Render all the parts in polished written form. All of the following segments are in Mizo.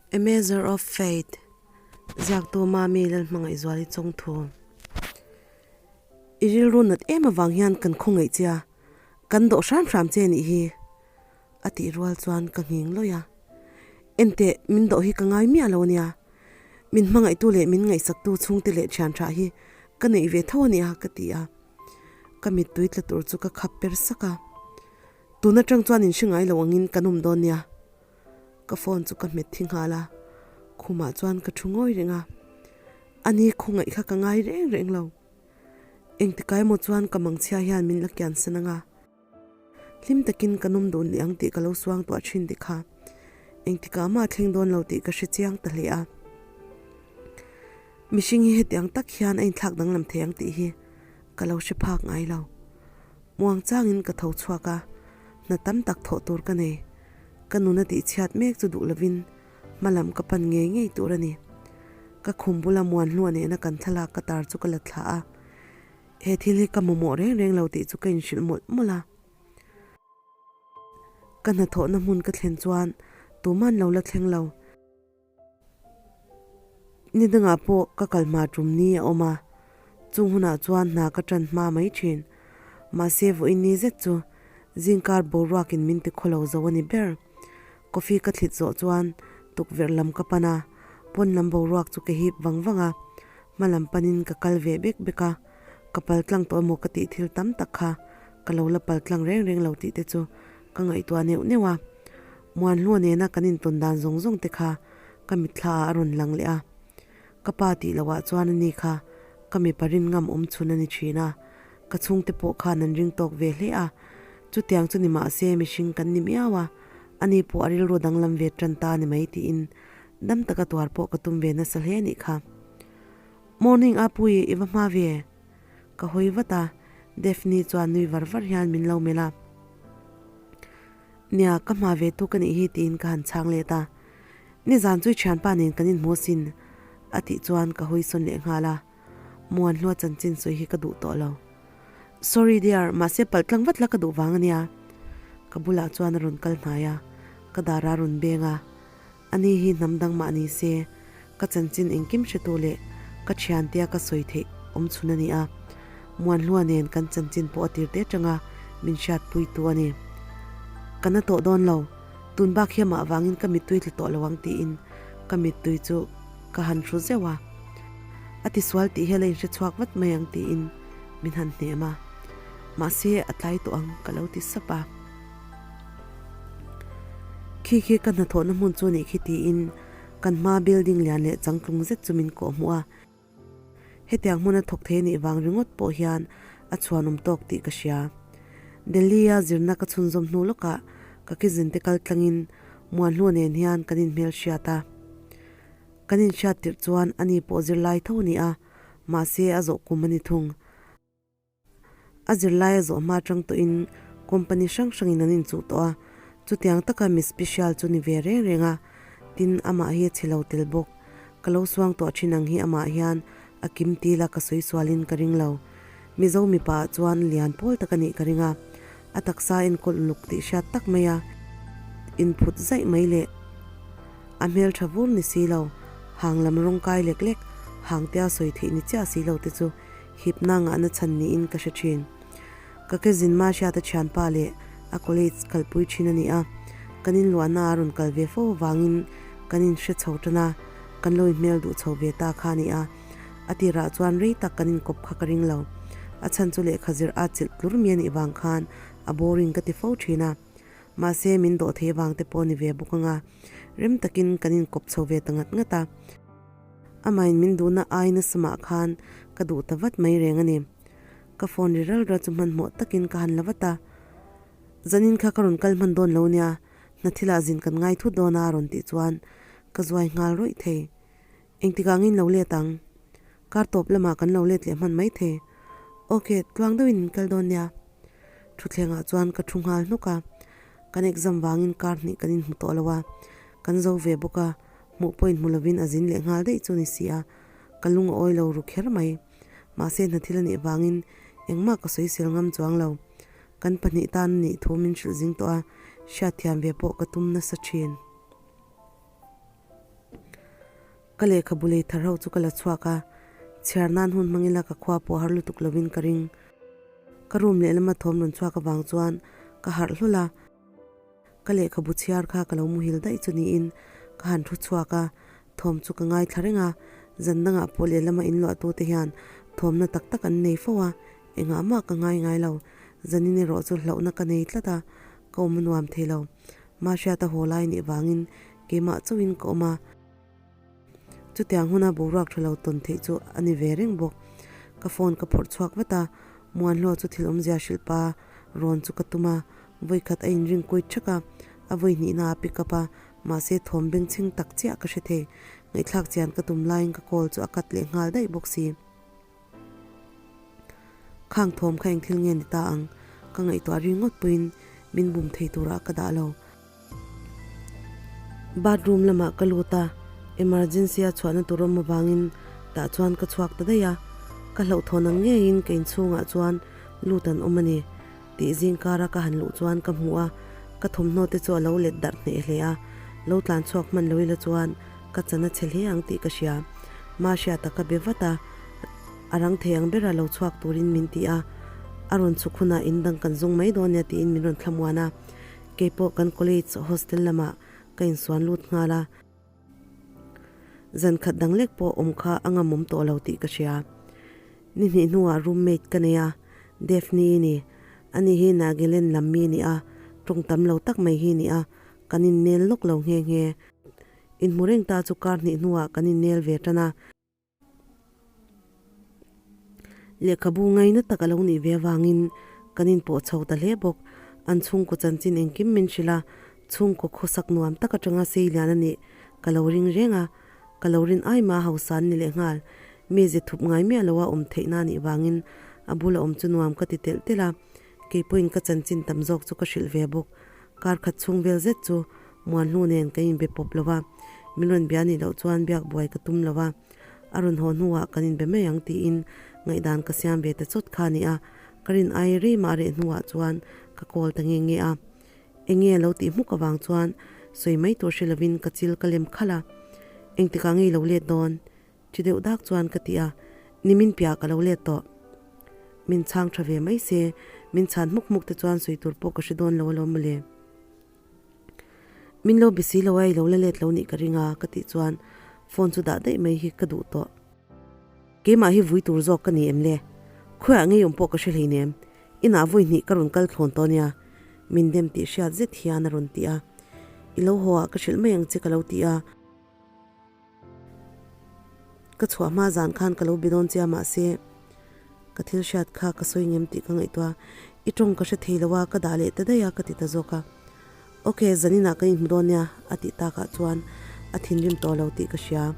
A Measure of Faith, Ziaktu Mami Lalhmangaihzuali Chawngthu. I rilru nat em avang hian kan khawngaih che a, kan dawh hram hram che nih hi, a tih rual chuan ka nghing lawih a. Enteh, min dawh hi ka ngai miah lo ania. Min hmangaihtu leh min ngaihsaktu chhungte leh thian tha hi ka neih ve tho ania, ka ti a. Ka mittui tla tur chu ka khap per sak a. Tun atang chuan in hre ngai lo angin kan awm dawn nia. Ka phone chu ka hmet thi nghal a, khumah chuan ka thu ngawi reng a. Ani khawngaih kha ka ngai reng reng lo. Engtikai emaw chuan ka mangchhia hian min la kian san ang a. Hlim takin kan awm dun leh ang tih ka lo suang tuah thin tih kha engtikah mah a thleng dawn lo tih ka hre chiang ta hle a. Mihring hi hetiang tak hian a inthlak danglam thei ang tih hi ka lo hre phak ngai lo. Muang changin ka tho chhuak a, hna tam tak thawh tur ka nei. Ka nuna tihchhiat mek chu duh lovin hma lam ka pan ngei ngei tur a ni. Ka khum bula muan hluah nena kan thlalak ka tar chu ka la thlah a, he thil hi ka mamawh reng reng lo tih chu ka inhrilh mawlh mawlh a. Ka hnathawhna hmun ka thlen chuan tuman lo la thleng lo. Ni dangah pawh ka kal hma tum ni a awm a, chung hunah chuan hna ka tan hma mai thin. Mahse vawiin ni zet chu zingkar boruakin min ti khawlo zo a ni ber. Coffee ka thlit zawh chuan tukverh lam ka pan a, pawn lam boruak chu ka hip vang vang a, hma lam panin ka kal ve bek bek a, ka pal tlang tawh emaw ka tih thil tam tak kha ka lo la pal tlang reng reng lo tih te chu ka ngaihtuah neuh neuh a. Muanhlua nena kan intawn dan zawng zawng te kha ka mitthla ah a rawn lang leh a. Ka pa tih loh ah chuan ani kha ka mipa rin ngam awm chhun a ni thin a, ka chhungte pawh khan an ring tawk ve hle a. Chutiang chu ni mah se mihring kan ni miau a, ani pawh a rilru danglam ve tan ta ni mai tiin dam taka tuar pawh ka tum ve nasa hle anih kha. Morning Apui, i va hma ve? Ka hawi vat a, Daphne chuan nui var var hian min lo melh a. Nia, ka hma ve tu ka nih hi tiin ka han chhang let a. Nizan chu i thianpa nen kan inhmu asin a tih chuan ka hawi sawn leh nghal a. Muanhlua chanchin sawi hi ka duh tawh lo. Sorry dear, mahse palh tlang vat la ka duh vang ania. Ka bulah chuan a rawn kal hnai a, ka dar a rawn beng a. Ani hi hnam dang mah ni se, ka chanchin engkim hretu leh ka thiantea ka sawi theih awm chhun a ni a. Muanhlua nen kan chanchin pawh a tir te atanga min hriatpuitu a ni. Ka na tawh dawn lo, tun bak hi amah vangin ka mittui tla tawh lo ang tiin ka mittui chu ka han hru zeuh a. A tisual tih hian a inhre chhuak vat mai ang tiin min han hnem a. Mahse a tlai tawh ang ka lo ti sap a. Khi khi ka hnathawhna hmun chu nih khi tiin kan hma building lian leh changtlung zet chu min kawh hmuh a. Hetiang hmuna thawk thei anih vang ringawt pawh hian a chhuanawm tawk tih ka hria. Delhi-a zirna ka chhunzawm hnu lawkah ka kizin te kal tlangin Muanhlua nen hian kan inhmel hriat a. Kan inhriat tirh chuan ani pawh zirlai tho a ni a, mahse a zawh kum a ni thung. A zirlai a zawh hma atang tawhin company hrang hrangin an inchuh tawh a, chutiang taka mi special chu ni ve reng reng a, tin amah hi a chhe lo tel bawk. Ka lo suang tawh thin ang hi amah hian a kim til a ka sawi sualin ka ring lo. Mizo mipa ah chuan lian pawl tak a nih ka ring a, a taksa enkawl uluk tih hriat tak mai a inphut zaih mai leh a hmeltha vur ni si lo, hang lam rawng kai lek lek, hang tia sawi theih ni chiah si lo te chu Hipna ngahna chhan niin ka hre thin. Ka ke zin ma hriata thianpa leh a college kalpui thin a ni a, kan inluahna a rawn kal ve fo avangin kan inhre chho tan a, kan lo inhmel duh chho ve ta kha a ni a. A tirah chuan rei tak kan inkawp kha ka ring lo. A chhan chu lehkha zir a chilh tlur mi a nih vang khan a boring ka ti fo thin a. Mahse min dawh thei avang te pawh a ni ve bawk ang a, rem takin kan inkawp chho ve ta ngat ngat a. Amahin min duhna ai nasa mah khan ka duh ta vat mai reng a ni. Ka phone ri ral ral chu hmanhmawh takin ka han la vat a. Zanin kha ka rawn kal hman dawn lo nia, hna thilah zin kan ngai thut dawn a a rawn tih chuan ka zuai nghal rawih thei. Engtikah ngin lo let ang? Kar tawp lamah kan lo let leh hman mai thei. Ok, tluang deuhin min kal dawn nia. Thutthlengah chuan ka thu nghal hnawk a. Kan exam vangin kar hnih kan inhmu tawh lo a, kan zo ve bawk a. Hmuh pawh inhmu lovin a zin leh nghal daih chu a ni si a, ka lung a awi lo ru kher mai. Mahse hna thil a nih vangin engmah ka sawi sel ngam chuang lo. Kan pahnih tan a nih thu min hrilh zing tawh a, hriatthiam ve pawh ka tum nasa thin. Ka lehkhabu lei thar ho chu ka la chhuak a, chhiar nan hun hmang ila ka khua pawh har lutuk lovin ka ring. Ka room lehlama thawm rawn chhuak avang chuan ka harh hlul a. Ka lehkhabu chhiar kha ka lo muhil daih chu niin ka han thu chhuak a, thawm chu ka ngaithla reng a, zan dangah pawh lehlama inluahtute hian thawmna tak tak an nei fo a, engah mah ka ngai ngai lo, zanin erawh chu hlauhna ka nei tlat a, ka awm a nuam thei lo. Mahriata haw lai nih vangin keimah chauhin ka awm a. Chutiang huna boruak tha lo tawn theih chu a ni ve reng bawk. Ka phone ka phawrh chhuak vat a, Muanhlua chu thil awmzia hrilh pa rawn chu ka tum a, vawikhat a inring kuit thak a, a vawi hnihna a pick up a, mahse thawm bengchheng tak chiah ka hre thei. Ngaihthlak chian ka tum laiin ka call chu a cut leh nghal daih bawk si. Khang thawm kha eng thil nge ni ta ang? Ka ngaihtuah ri ngawt pawhin min bum thei turah ka dah lo. Bathroom lamah ka lut a, emergency a chhuahna tur awm avangin tah chuan ka chhuak ta daih a, ka hlauhthawn ang ngeiin ka inchhungah chuan lut an awm a ni tih zingkara ka han luh chuan ka hmu a, ka thawmhnaw te chu a lo let darh hneh hle a, lo tlan chhuak hman lo ila chuan ka chan a che hle ang tih ka hria. Mahriata ka be vat a, a rang thei ang bera lo chhuak turin min ti a, a rawn chhuk hunah in dang kan zawng mai dawn nia tiin min rawn thlamuan a. Keipawh kan college hostel lamah ka insuan lut nghal a, zan khat dang lek pawh awm kha a ngamawm tawh lo tih ka hria. Ni hnih hnuah roommate ka nei a, Daphne i ni. Ani hi Nagaland lam mi a ni a, tawng tam lo tak mai hi a ni a, kan innel lawk lo nghe nghe. Inhmu reng ta chu kar hnih hnuah kan innel ve tan a. Lehkhabu ngaina tak a lo nih ve avangin kan inpawh chho ta hle bawk. An chhungkaw chanchin engkim min hrilh a, chhungkaw khawsak nuam tak atanga sei lian a nih ka lo ring reng a, ka lo rin ai mah hausa an ni leh nghal. Mi ze thup ngai miah loa awm theihna a nih vangin a bula awm chu nuam ka ti telh telh a, keipawhin ka chanchin tam zawk chu ka hrilh ve bawk. Kar khat chhung vel zet chu Muanhlu nen kan inbe pawp lo va, min rawn bia nih loh chuan biak buai ka tum lo va, a rawn haw hnuah kan inbe mai ang tiin ngaihdan ka siam ve ta chawt kha a ni a, ka rin ai rei mah reh hnuah chuan ka call ta nge nge a, enge a lo tih hmuk avang chuan sawi mai tur hre lovin ka chil ka lem khalh a, engtikah ngei lo let dawn? Chi deuh dak chuan ka ti a, nimin piah ka lo let tawh. Min chhang tha ve mai se, min chhan hmuk hmuk te chuan sawi tur pawh ka hre dawn lo alawm mawle. Min lo be si lo a, i lo la let lo nih ka ring a ka tih chuan phone chu dah daih mai hi ka duh tawh. Keimah hi vui tur zawk ka ni em le? Khawiah ngei awm pawh ka hre hleinem, inah vawi hnih ka rawn kal thlawn tawh nia, min dem tih hriat zet hian a rawn ti a. I lo haw ah ka hrilh mai ang che ka lo ti a. Ka chhuah hma zan khan ka lo be dawn che a mahse ka thil hriat kha ka sawi ngem tih ka ngaihtuah a, i tawng ka hre thei lo a ka dah leh ta daih a ka ti ta zawk a. Ok zaninah ka inhmu dawn nia a tih takah chuan a thinrim tawh lo tih ka hria.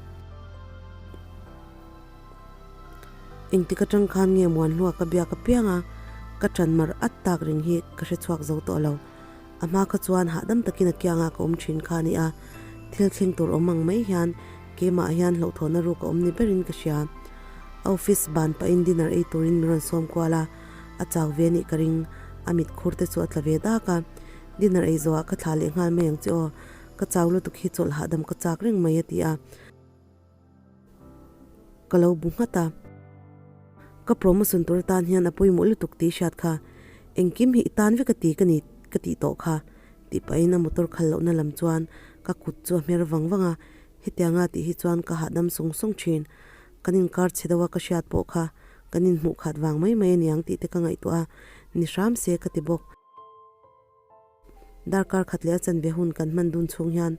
Engtik atang khan nge Muanhlua ka biak apiang a ka tan mar at tak reng hi ka hre chhuak zo tawh lo. A hma kha chuan hahdam takin a kiangah ka awm thin kha a ni a, thil thleng tur awm ang mai hian keimah hian hlauhthawnna ruk a awm ni berin ka hria. A office ban pahin dinner ei turin min rawn sawm kual a, a chau ve anih ka ring, a mit khur te chu a tla ve dak a. Dinner ei zawhah ka thlah leh nghal mai ang che aw, ka chau lutuk hi chawlh hahdam ka chak reng mai a ti a. Ka lo bu nghat a. Ka promotion tur atan hian a pawimawh lutuk tih hriat kha. Engkim hi i tan vek a ti ka ni ka tih tawh kha tih pahin a motor khal lohna lam chuan ka kut chu a hmer vang vang a. Hetianga tih hi chuan ka hahdam sawng sawng thin. Kan inkar chhe deuh a ka hriat pawh kha kan inhmuh khat vang mai mai a niang tih te ka ngaihtuah a, ni hram se ka ti bawk. Darkar khat leh a chanve hun kan hman dun chhung hian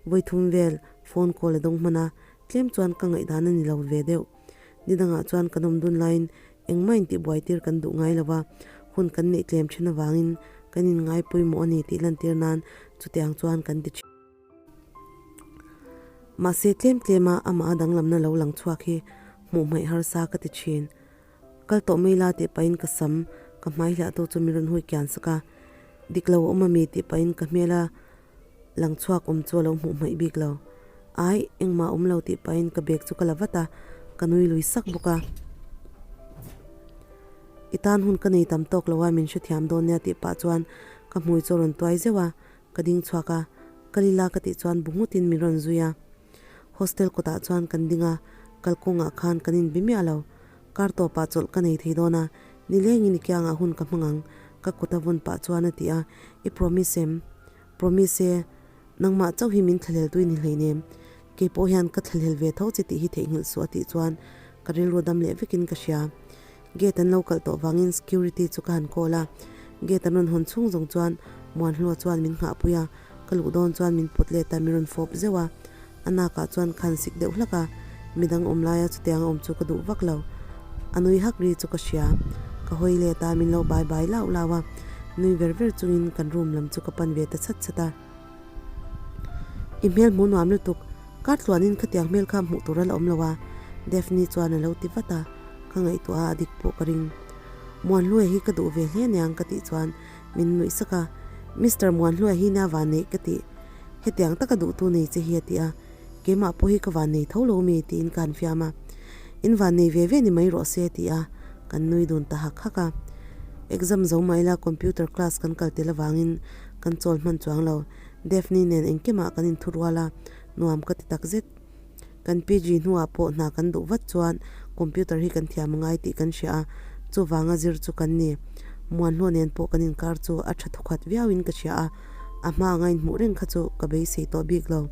vawi thum vel phone call a dawng hman a, tlem chuan ka ngaihdan a ni lo ve deuh. Ni dangah chuan kan awm dun laiin engmah intihbuai tir kan duh ngai lo va, hun kan neih tlem thin avangin kan inngai pawimawh a ni tih lantir nan chutiang chuan kan ti thin. Mahse tlem tlema amah a danglamna lo lang chhuak hi hmuh hmaih harsa ka ti thin. Kal tawh mai la tih pahin ka sam ka hmai hliah tu chu min rawn hui kian sak a, dik lo a awm ami tih pahin ka hmela lang chhuak awm chu a lo hmuh hmaih bik lo. Ai, engmah a awm lo tih pahin ka bag chu ka la vat a, ka nui lui sak bawk a. I tan hun ka nei tam tawk lo a, min hrethiam dawn nia tih pah chuan ka hmui chu a rawn tuai zeuh a, ka ding chhuak a, ka lila ka tih chuan bu nghutin min rawn zui a. Hostel kawtah chuan kan ding a, kalkawngah khan kan inbi miah lo. Kar tawpah chawlh ka nei thei dawn a, nilengin i kiangah hun ka hmang ang, ka kut a vawn pah chuan a ti a, I promise em? Promise e, nangmah chauh hi min thlahlel tui ni hleinem, kei pawh hian ka thlahlel ve tho che tih hi theihnghilh suh a tih chuan ka rilru dam leh vekin ka hria. Gate an lo kalh tawh vangin security chu ka han call a, gate an rawn hawn chhung zawng chuan Muanhlua chuan min nghahpui a, ka luh dawn chuan min pawt let a, min rawn fawp zeuh a, a nakah chuan khan sik deuh hlak a, midang awm laia chutiang a awm chu ka duh vak lo. A nui hak ri chu ka hria, ka hawi let a, min lo bai bai lauh lauh a, nui ver ver chungin kan room lam chu ka pan ve ta chhat chhat a. I hmel hmuh nuam lutuk, kar tluanin khatiang hmel kha hmuh tur a la awm lo a, Daphne chuan a lo ti vat a, ka ngaihtuah a, a dik pawh ka ring. Muanhluaia hi ka duh ve hle aniang ka tih chuan min nuih sak a, Mister Muanhluaia hi nia van neih ka tih, hetiang taka duhtu nei che hi a ti a, keimah pawh hi ka van nei tho lo mi tiin ka han fiam a, in van nei ve ve ni mai rawh se a ti a, kan nui dun ta hak hak a. Exam zo mah ila computer class kan kal tel avangin Kan chawl hman chuang lo. Daphne nen engkimah kan inthu rual a, nuam ka ti tak zet. Kan PG hnuah pawh hna kan duh vat chuan computer hi kan thiam angai tih kan hria a, chuvanga zir chu kan ni. Muanhlua nen pawh kan inkar chu a tha thawkhat viauin ka hria a, a hma anga inhmuh reng kha chu ka beisei tawh bik lo.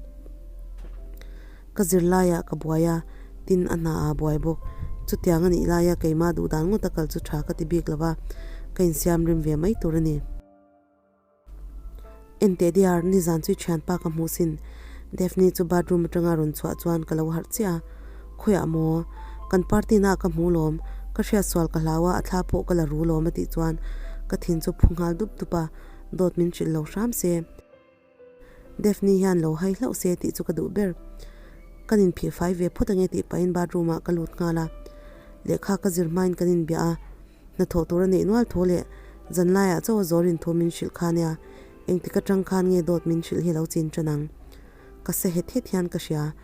Ka zir laiah ka buai a, tin a hna ah buai bawk. Chutiang a nih laia keimah duhdan ngawta kal chu tha ka ti bik lo va, ka insiam rim ve mai tur a ni. Enteh diar, nizan chu i thianpa ka hmuh sin. Daphne chu bathroom atanga rawn chhuah chuan ka lo harh chiah a. Khawiah maw? Kan party naah ka hmu lawm. Ka hriat sual ka hlau a, a thla pawh ka la ru lawm a tih chuan ka thin chu phu nghal dup dup a, dawt min hrilh lo hram se. Daphne hian lo hai hlauh se tih chu ka duh ber. Kan inphih fai ve phawt ange tih pahin bathroom ah ka lut nghal a. Lehkha ka zir hmain kan inbiah a, hnathawh tur a neih nual thu leh zanlaiah chauh a zawrin thu min hrilh kha nia, engtik atang khan nge dawt min hrilh hi lo chin tan ang. Ka se het het hian ka hria,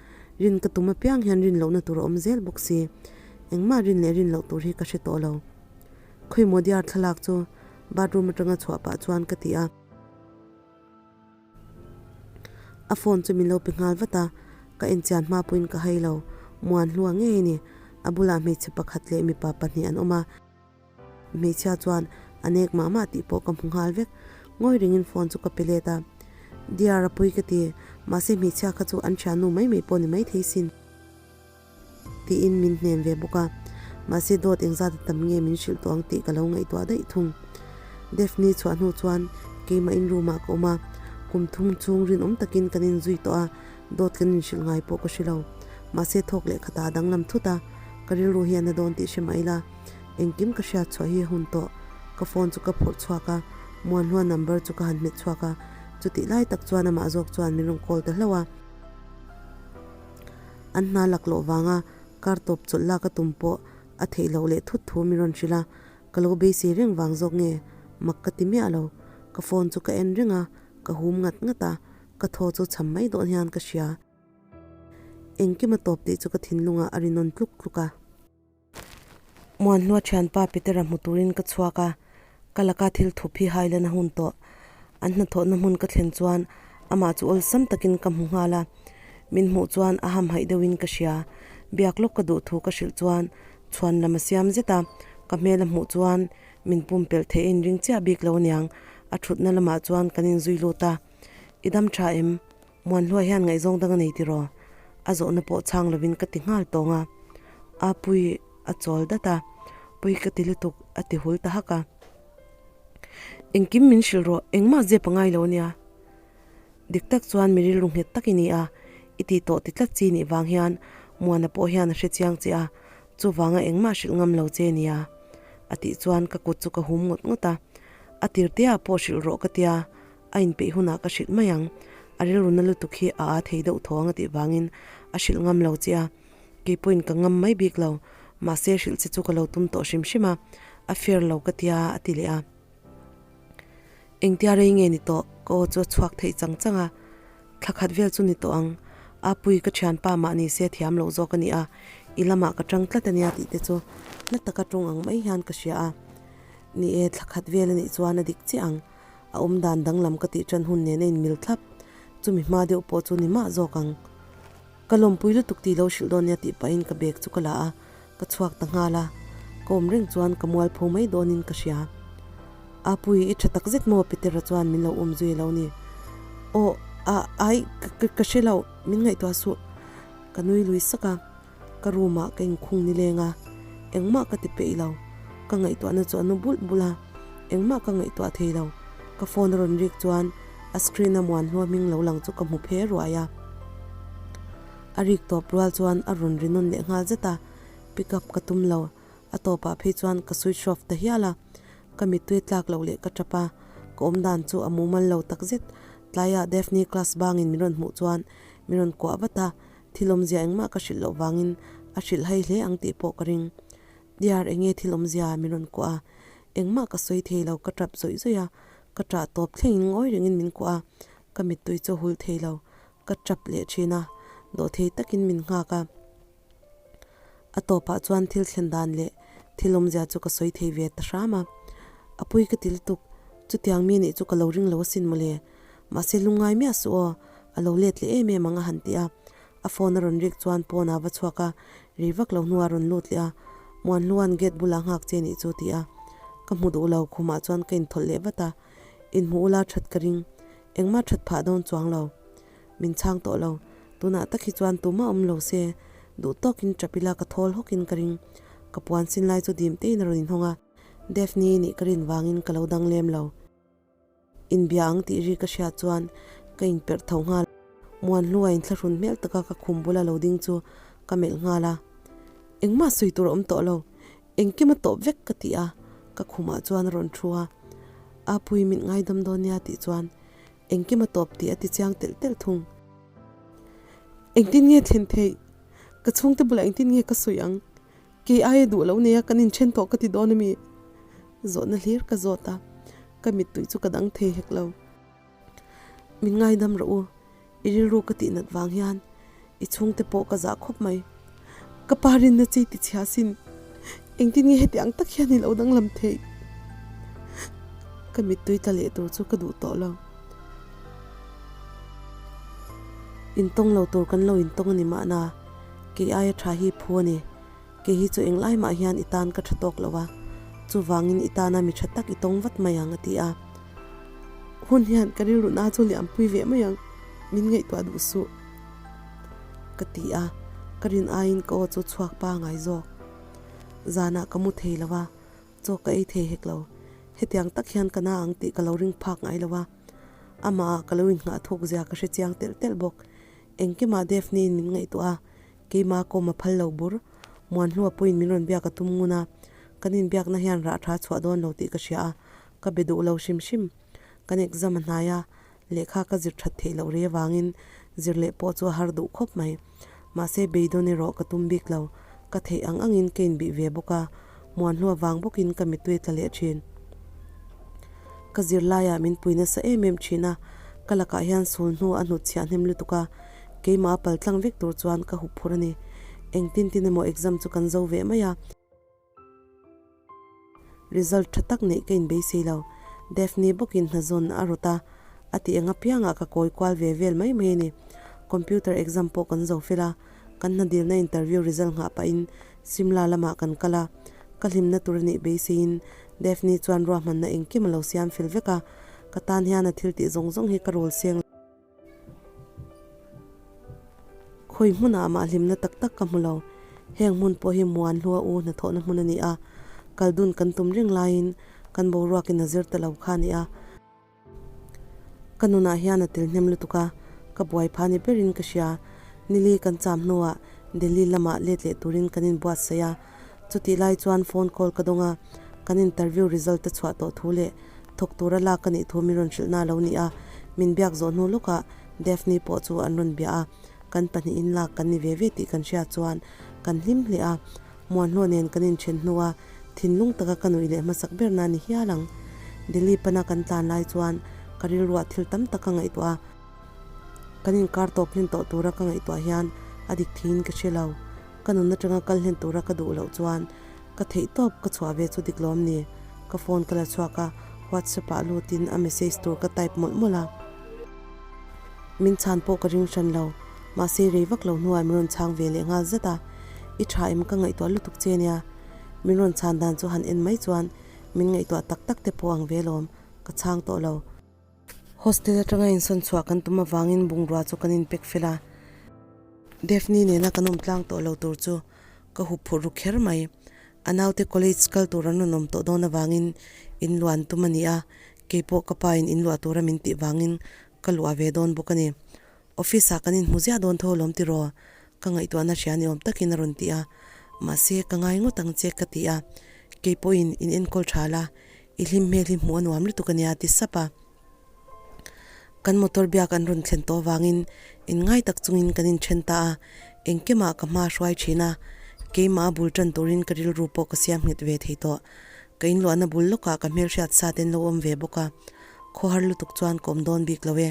rin ka tum apiang hian rin lohna tur a awm zel bawk si. Engmah rin leh rin loh tur hi ka hre tawh lo. Khawimaw diar thlalak chu bathroom atanga chhuah pah chuan ka ti a. A phone chu min lo pe nghal vat a, ka enchian hma pawhin ka hai lo. Muanhlua ngei a ni. A bulah hmeichhe pakhat leh mipa pahnih an awm a, hmeichhia chuan a nek mah mah tih pawh ka hmu nghal vek. Ngawi ringin phone chu ka pe let a, Dear a pui ka ti, mahse hmeichhia kha chu an thiannu mai mai pawh ni maithei sin. Tiin min hnem ve bawk a, mahse dawt engzat a tam nge min hrilh tawh ang tih ka lo ngaihtuah daih thung. Daphne chhuah hnu chuan keimah in room ah ka awm a, kum thum chhung rinawm takin kan inzui tawh a, dawt kan inhrilh ngai pawh ka hre lo. Mahse thawk leh khatah a danglam thut a, ka rilru hi a na dawn tih hre mah ila, engkim ka hriat chhuah hi a hun tawh. Ka phone chu ka phawrh chhuak a, Muanhlua number chu ka han hmet chhuak a, chutih lai tak chuan amah zawk chuan min rawn call ta hlauh a. An hna laklawh vanga kar tawp chawlh lak a tum pawh a theih loh leh thut thu min rawn hrilh a, ka lo beisei reng vang zawk nge mak ka ti miah lo. Ka phone chu ka en reng a, ka hum ngat ngat a, ka thaw chu cham mai dawn hian ka hria. Engkim a tawp tih chu ka thinlungah a ri nawn tluk tluk a. Muanhlua thianpa Petera hmu turin ka chhuak a, ka laka thil thup hi hailana hun tawh. An hnathawhna hmun ka thlen chuan amah chu awlsam takin ka hmu nghal a, min hmuh chuan a hamhaih deuhin ka hria. Biak lawk ka duh thu ka hrilh chuan chhuan lam a siam zet a, ka hmel a hmuh chuan min pumpelh theih a inring chiah bik lo aniang, a thutna lamah chuan kan inzui lut a. I dam tha em? Muanhlua hian ngaihzawng dang a nei tiraw? A zawhna pawh chhang lovin ka ti nghal tawng a. A pui a chawl dat a, pui ka ti lutuk a ti hul ta hak a. Engkim min hrilh rawh, engmah zep a ngai lo ania. Dik tak chuan mi rilru nghet tak i ni a, i tih tawh ti tlat chi nih vang hian Muana pawh hian a hre chiang che a, chuvanga engmah hrilh ngam lo che nia. A tih chuan ka kut chu ka hum ngawt ngawt a. A tirteah pawh hrilh rawh ka tia, A inpeih hunah ka hrilh mai ang. A rilru na lutuk hi a aa thei deuh tho ang a tih vangin a hrilh ngam lo che a. Kei pawhin ka ngam mai bik lo. Mahse hrilh che chu ka lo tum tawh hrim hrim a, a fair lo ka tia a ti leh a. Engtia rei nge ni tawh? Ka aw chu a chhuak theih chang chang a. Thla khat vel chu ni tawh ang. Apui ka thianpa mah ni se thiam loh zawk a ni a, i lamah ka tang tlat a nia tih te chu hla taka tawng ang mai hian ka hria a. Ni e, thla khat vel a nih chuan a dik chiah ang. A awm dan danglam ka tih tan hun nen a inmil thlap. Chumi hma deuh pawh chu ni mah zawk ang. Ka lawmpui lutuk tih lo hrilh dawn nia tih pahin ka bag chu ka la a, ka chhuak ta nghal a, ka awm reng chuan ka mualpho mai dawnin ka hria. Apui, i tha tak zet maw? Petera chuan min lo um zui a lo ni. Aw, a, ai, ka, ka hre lo, min ngaihtuah suh. Ka nui lui sak a, ka room ah ka inkhung nileng a, engmah ka ti peih lo. Ka ngaihtuahna chu a nu bulh bulh a, engmah ka ngaihtuah thei lo. Ka phone a rawn rik chuan a screen a muan hlua hming lo lang chu ka hmu phe ruai a. A rik tawp rual chuan a rawn ri nawn leh nghal zet a, pick up ka tum lo. A tawpah phei chuan ka switch off ta hial a, ka mittui tlak loh leh ka tap a, ka awm dan chu a mumal lo tak zet. Tlaiah Daphne class bangin min rawn hmuh chuan min rawn kuah vat a, thil awmzia engmah ka hrilh loh vangin a hrilh hai hle ang tih pawh ka ring. Dear enge thil awmzia min rawn kuah a, engmah ka sawi thei lo ka tap zawih zawih a, ka tah tawp thlengin ngawi rengin min kuah a, ka mittui chu a hul thei lo, ka tap leh thin a, dawhthei takin min nghak a. A tawpah chuan thil thlen dan leh thil awmzia chu ka sawi thei ve ta hram a. A pui ka ti lutuk, chutiang mi nih chu ka lo ring lo asin mawle. Mahse lungngai miah suh aw, a lo let leh em em ang a han ti a. A phone a rawn rik chuan pawnah va chhuak a, ri vak lo hnuah a rawn lut leh a. Muanhlua'n gate bulah nghak che nih chu ti a. Ka hmu duh lo, khumah chuan ka inthawlh leh vat a. Inhmu ula that ka ring, engmah that phah dawn chuang lo. Min chhang tawh lo. Tunah tak hi chuan tumah awm lo se, duh tawkin tap ila ka thawl hawkin ka ring. Ka puan sin lai chu dim tein a rawn inhawng a, Daphne nih ka rin vangin ka lo dang lem lo. Inbia ang tih ri ka hriat chuan ka inperh tho nghal. Muan hlua inthlahrun hmel taka ka khum bula lo ding chu ka melh nghal a. Engmah sawi tur a awm tawh lo. Engkim a tawp vek ka ti a, ka khumah chuan a rawn thu a. Apui min ngaidam dawn nia tih chuan Engkim a tawp tih a ti chiang telh telh thung. Engtin nge thlen theih? Ka chhungte bulah engtin nge ka sawi ang? Kei aia duh lo nei a kan inthen tawh ka ti dawn a mi? Zawhna hlir ka zawt a, ka mittui chu ka dang thei hek lo. Min ngaidam rawh u, i rilru ka tih nat vang hian i chhungte pawh ka zah khawp mai. Ka pa rinna chi ti chhia sin, engtin nge heti ang tak hian i lo danglam theih? Ka mittui tla leh tur chu ka duh tawh lo. Intawng lo tur kan lo intawng a ni mahna, kei aia tha hi phu a ni. Kei hi chu englai mah hian i tan ka tha tawk lo a, chuvangin i tana mi tha tak i tawng vat mai ang a ti a. Hun hian ka rilru na chu liampui ve mai ang, min ngaihtuah duh suh ka ti a, ka rin aiin ka aw chu chhuak pangai zawk. Zanah ka mu thei lo a, chaw ka ei thei hek lo. Hetiang tak hian ka na ang tih ka lo ring phak ngai lo a, amah ah ka lo innghah thuk zia ka hre chiang telh telh bawk. Engkimah Daphne-in min ngaihtuah a, Keimah kawm a phal lo bur. Muanhlua pawhin min rawn biak a tum ngun a, kan inbiakna hian rah tha chhuah dawn lo tih ka hria a, ka be duh lo hrim hrim. Kan exam a hnai a, lehkha ka zir that theih loh rei avangin zir leh pawh chu a har duh khawp mai. Mahse beidawn erawh ka tum bik lo, ka theih ang angin ka inbih ve bawk a, Muanhlua vang bawkin ka mittui tla leh thin. Ka zirlaiah min pui nasa em em thin a, ka lakah hian sul hnu a hnutchhiah hnem lutuk a, Keimah a pal tlang vek tur chuan ka hup phur a ni. Engtin tin emaw exam chu kan zo ve mai a. Result tha tak neih ka inbeisei lo. Daphne bawkin hna zawn a rawt a, a ti eng apiangah ka kawi kual ve vel mai mai a ni. Computer exam pawh kan zo fel a, kan hna dilna interview result nghah pahin Simla lamah kan kal a. Ka hlimna tur a nih beiseiin Daphne chuan ruahmanna engkim a lo siam fel vek a, ka tan hian a thil tih zawng zawng hi ka rul seng lo. Khawi hmunah mah hlimna tak tak ka hmu lo. Heng hmun pawh hi Muan Hlua u hnathawhna hmun a ni a, kal dun kan tum reng laiin kan boruakin a zir ta lo kha a ni a. Ka nunah hian a tel hnem lutuk a, ka buai pha ni berin ka hria. Nili kan cham hnuah Delhi lamah let leh turin kan inbuatsaih a. Chutih lai chuan phone call ka dawng a, kan interview result a chhuah tawh thu leh thawk tura lak a nih thu min rawn hrilh na lo ni a, min biak zawh hnu lawkah Daphne pawh chu an rawn bia a, kan pahnihin lak kan ni ve ve tih kan hriat chuan kan hlim hle a, Muanhlua nen kan inthen hnua thinlung taka ka nuih leh hmasak ber na ni hial ang. Delhi pana kan tlan lai chuan ka rilruah thil tam tak ka ngaihtuah a, kan inkar tawp hlen tawh tura ka ngaihtuah hian a dik theiin ka hre lo. Ka nun atanga kal hlen tura ka duh loh chuan ka theih tawp ka chhuah ve chu dik lawm ni. Ka phone ka la chhuak a, WhatsApp ah lutin a message tur ka type mawlh mawlh a. Min chhan pawh ka ring hran lo. Mahse rei vak lo hnuah min rawn chhang ve leh nghal zat a, I tha em ka ngaihtuah lutuk che nia. Min rawn chhan dan chu han en mai chuan min ngaihtuah tak tak te pawh ang ve lawm, ka chhang tawh lo. Hostel atanga insawn chhuah kan tum avangin bungrua chu kan inpek fel a, Daphne nena kan awm tlang tawh lo tur chu ka hup phurh ru kher mai. A naute college kal tur an rawn awm tawh dawn avangin in luah an tum a ni a, keipawh ka pa in in luah tura min tih vangin ka luah ve dawn bawk a ni. Office ah kan inhmu ziah dawn tho alawm tiraw? Ka ngaihtuahna hria ni awm takin a rawn ti a, mahse ka ngai ngawt ang che ka ti a, keipawhin in enkawl tha la, i hlim hmel hi hmuh a nuam lutuk a nia a ti sap a. Kan motor biak an rawn thlen tawh avangin inngai tak chungin kan inthen ta a, engkemah ka hma hruai thin a, keimah a bul tan turin ka rilru pawh ka siam nghet ve thei tawh. Ka inluahna bul lawkah ka hmelhriat sa te an lo awm ve bawk a, khawhar lutuk chuan ka awm dawn bik lo e.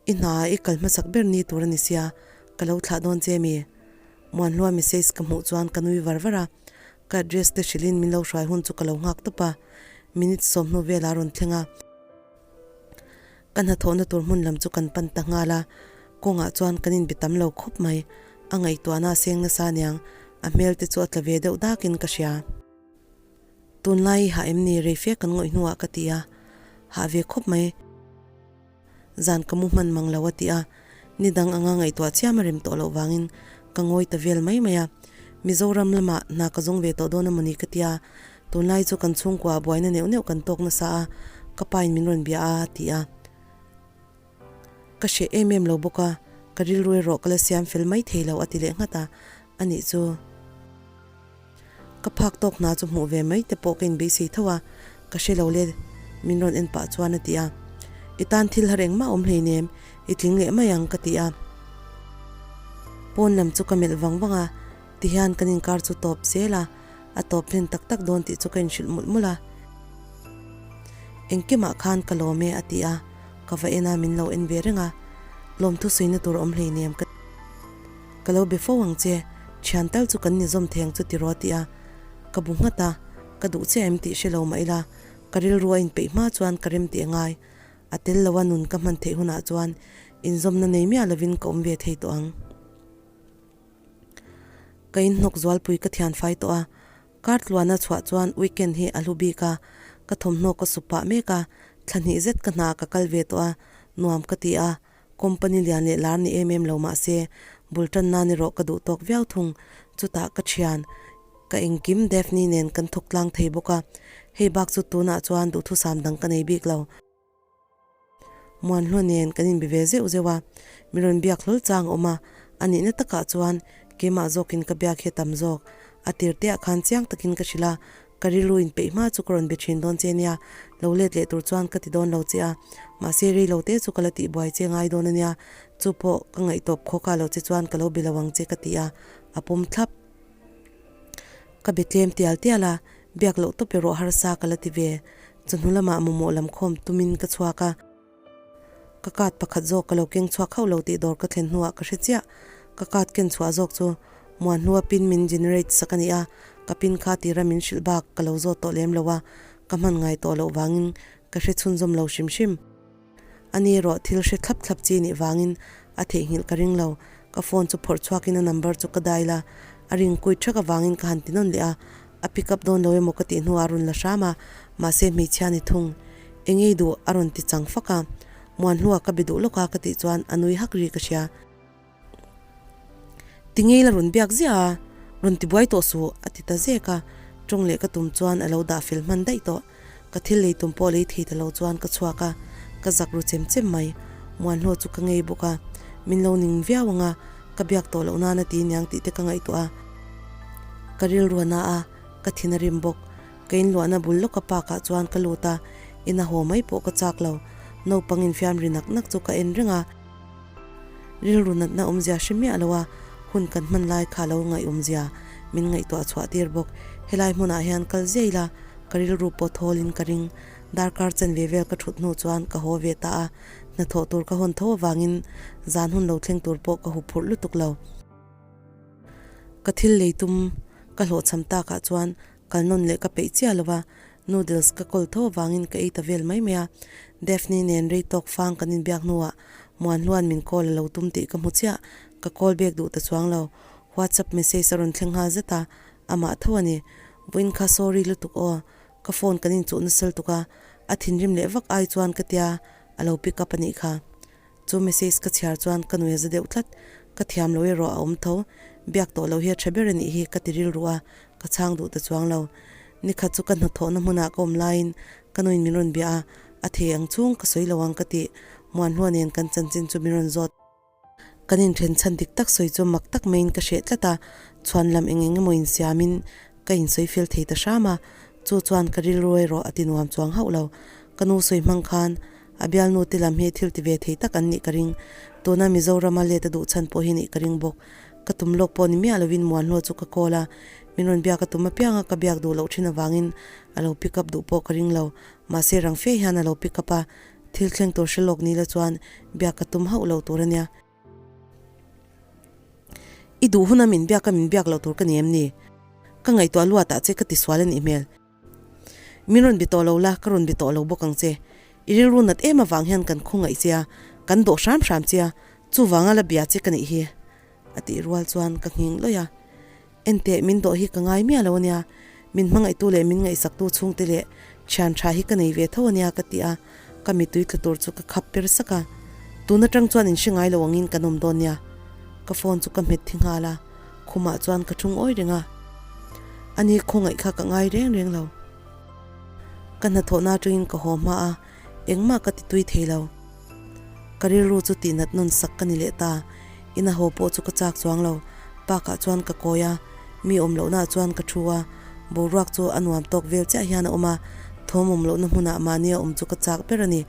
I hna i kal hmasak ber ni tur a ni sia, ka lo thlah dawn che mi? Muanhlua message ka hmuh chuan ka nui var var a, ka address te hrilhin min lo hruai hun chu ka lo nghak tawp a, minute sawmhnu velah a rawn thleng a. Ka hnathawhna tur hmun lam chu kan pan ta nghal a, kawngah chuan kan inbe tam lo khawp mai, a ngaihtuahna a seng nasa aniang, a hmel te chu a tla ve deuh dakin ka hria. Tunlai i hah em ni rei fe kan ngawih hnuah ka ti a, hah ve khawp mai. Zan ka mu hman mang lo a ti a, ni dang anga ngaihtuah chiam a rem tawh loh vangin ka ngawi ta vel mai mai a. Mizoram lamah hna ka zawng ve tawh dawn a mawni ka ti a, tunlai chu kan chhungkua buaina neuh neuh kan tawk nasa a, ka pain min rawn bia a a ti a. Ka hreh em em lo bawk a, ka rilru erawh ka la siam fel mai thei lo a ti leh nghat a, anih chu. Ka phak tawk hna chu hmuh ve mai te pawh ka inbeisei tho a, ka hre lo le min rawn en pah chuan a ti a. I tan thil har engmah awm hleinem, i tling leh mai ang ka ti a. Pawn lam chu ka melh vang vang a, tihian kan inkar chu tawp zel a, a tawp hlen tak tak dawn tih chu ka inhrilh mawlh mawlh a. Engkimah khan ka lawm e a ti a, ka va en a min lo en ve reng a, lawmthu suina tur awm hleinem ka. Ka lo be fo ang che, thian tal chu kan ni zawm thei ang chu tiraw ti a, ka bu nghat a, ka duh chiah em tih hre lo mah ila, ka rilru a inpeih hma chuan ka rem tih a ngai. A tel lo a nun ka hman theih hunah chuan inzawmna nei miah lovin ka awm ve thei tawh ang. Ka inhnawk zualpui ka thian fai tawh a, kar tluana chhuah chuan weekend hi a hlu bik a, ka thawmhnaw ka su pah mek a, thla hnih zet ka hna ka kal ve tawh a, nuam ka ti a, Company lian leh lar ni em em lo mah se, bul tan nan erawh ka duh tawk viau thung. Chutah ka thian, ka engkim Daphne nen kan thawk tlang thei bawk a, hei bak chu tunah chuan duhthusam dang ka nei bik lo. Muanhlua nen kan inbe ve zeuh zeuh a, mi rawn biak hlawl chang a awm a, a nihna takah chuan keimah zawkin ka biak hi a tam zawk. A tir teah khan chiang takin ka hrilh a, Ka rilru in peih hma chu ka rawn be thin dawn che nia, lo let leh tur chuan ka ti dawn lo che a, mahse rei lo te chu ka la tih buai che ngai dawn a nia, chu pawh ka ngaihtawp khaw ka lo che chuan ka lo be lo ang che ka ti a, a pawm thlap. Ka be tlem tial tial a, biak loh tawp erawh harsa ka la ti ve, chawhnu lamah mamawh lam khawm tumin ka chhuak a. Ka card pakhat zawk ka lo keng chhuak hauh lo tih dawr ka thlen hnuah ka hre chiah. Ka card ken chhuah zawk chu Muanhlua pin min generate sak a ni a, ka pin kha tira min hrilh bak ka lo zawt tawh lem lo a, ka hman ngai tawh loh vangin ka hre chhunzawm lo hrim hrim. A ni erawh thil hre thlap thlap chi nih vangin a theihnghilh ka ring lo. Ka phone chu phawrh chhuakin a number chu ka dial a, a ring kuit thak avangin ka han ti nawn leh a, A pick up dawn lo emaw ka tih hnuah a rawn la hram a, mahse hmeichhia ni thung. Eng ei duh? a rawn ti chang fak a. Muan hnuah ka be duh lawk a ka tih chuan a nui hak ri ka hria. Ti ngei la rawn biak ziah a, rawn ti buai tawh suh a ti ta zek a, tawng leh ka tum chuan a lo dah fel hman daih tawh. Ka thil lei tum pawh lei thei ta lo chuan ka chhuak a, ka zak ru chem chem mai. Muanhlua chu ka ngei bawk a, min lo ning viau ang a, ka biak tawh loh nana ti niang tih te ka ngaihtuah a. Ka rilru a na a, ka thin a rim bawk. Ka inluahna bul lawka park ah chuan ka lut a, ina haw mai pawh ka chak lo. Naupang infiam ri nak nak chu ka en reng a. Rilru natna awmzia hre miah lo a, hun kan hman lai kha lo ngaih awmzia min ngaihtuah chhuah tir bawk. Helai hmunah hian kal ziah ila, ka rilru pawh thawlin ka ring. Darkar chanve vel ka thut hnu chuan ka haw ve ta a, hnathawh tur ka hawn tho avangin zan hun lo thleng tur pawh ka hu phurh lutuk lo. Ka thil lei tum ka hlawhchham takah chuan Kal nawn leh ka peih chiah lo a, noodles ka kawl tho avangin ka ei ta vel mai mai a. Daphne nen rei tawk fang kan inbiak hnuah Muanhluan min call a lo tum tih ka hmu chiah, ka call back duh ta chuang lo. WhatsApp message a rawn thleng nghal zet a, amah tho a ni. Vawiin kha sorry lutuk aw, ka phone kan inchuh nasal tuk a, a thinrim leh vak ai chuan ka tia a lo pick up a nih kha. Chu message ka chhiar chuan ka nui a za deuh tlat, ka thiam lo erawh a awm tho, biak tawh lo hi a tha ber a nih hi ka ti rilru a, ka chhang duh ta chuang lo. Nikhat chu ka hnathawhna hmunah ka awm laiin ka nuin min rawn bia a, a thei ang chung ka sawi lo ang ka tih Muanhlua nen kan chanchin chu min rawn zawt. Kan inthen chhan dik tak sawi chu mak tak maiin ka hreh tlat a, chhuan lam eng eng emaw insiamin ka insawi fel thei ta hram a, chu chuan ka rilru erawh a ti nuam chuang hauh lo. Ka nu sawi hmang khan a bialnu te lam hi thil ti ve thei tak an nih ka ring. Tuna Mizorama let a duh chhan pawh hi nih ka ring bawk. Ka tum lawk pawh ni miah lovin Muanhlua chu ka call a, min rawn biak a tum apianga ka biak duh loh thin avangin a lo pick up duh pawh ka ring lo. Mahse rang fe hian a lo pick up a, thil thleng tur hre lawk ni la chuan biak ka tum hauh lo tur a nia. I duh huna min biak a min biak loh tur ka ni em ni? Ka ngaihtuah luat ah che ka ti sual a nih hmel. Min rawn bi tawh lo la, ka rawn bi tawh lo bawk ang che. I rilru nat em avang hian kan khawngaih che a, kan dawh hram hram che a, chuvanga la bia che ka nih hi. A tih rual chuan ka nghing lawih a. Enteh, min dawh hi ka ngai miah lo ania, min hmangaihtu leh min ngaihsaktu chhungte leh thian tha hi ka nei ve tho ania ka ti a, ka mittui tla tur chu ka khap per sak a. Tun atang chuan in hre ngai lo angin kan awm dawn nia. Ka phone chu ka hmet thi nghal a, khumah chuan ka thung awi reng a. Ani khawngaih kha ka ngai reng reng lo. Ka hnathawhna atangin ka haw hma a, engmah ka ti tui thei lo. Ka rilru chu tihnat nawn sak ka ni leh ta. Ina haw pawh chu ka chak chuang lo. Park ah chuan ka kawi a, mi awm lohna ah chuan ka thu a, boruak chu a nuam tawk vel chiah hian a awm a, thawm awm lohna hmunah mahni a awm chu ka chak ber a ni.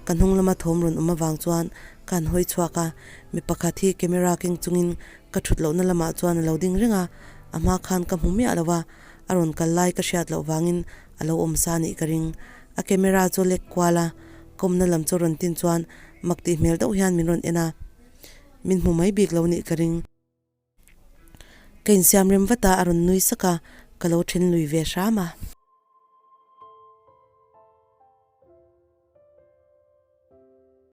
Ka hnung lama thawm rawn awm avang chuan ka han hawi chhuak a, mi pakhat hi camera keng chungin ka thut lohna lamah chuan a lo ding reng a, a hma khan ka hmu miah lo a, a rawn kal lai ka hriat loh vangin a lo awm sa nih ka ring. A camera chu lek kual a, kawmna lam chu rawn tin chuan mak tih hmel deuh hian min rawn en a, min hmu mai bik lo nih ka ring. Ka insiam rem vat a, a rawn nui sak a, ka lo then lui ve hram a.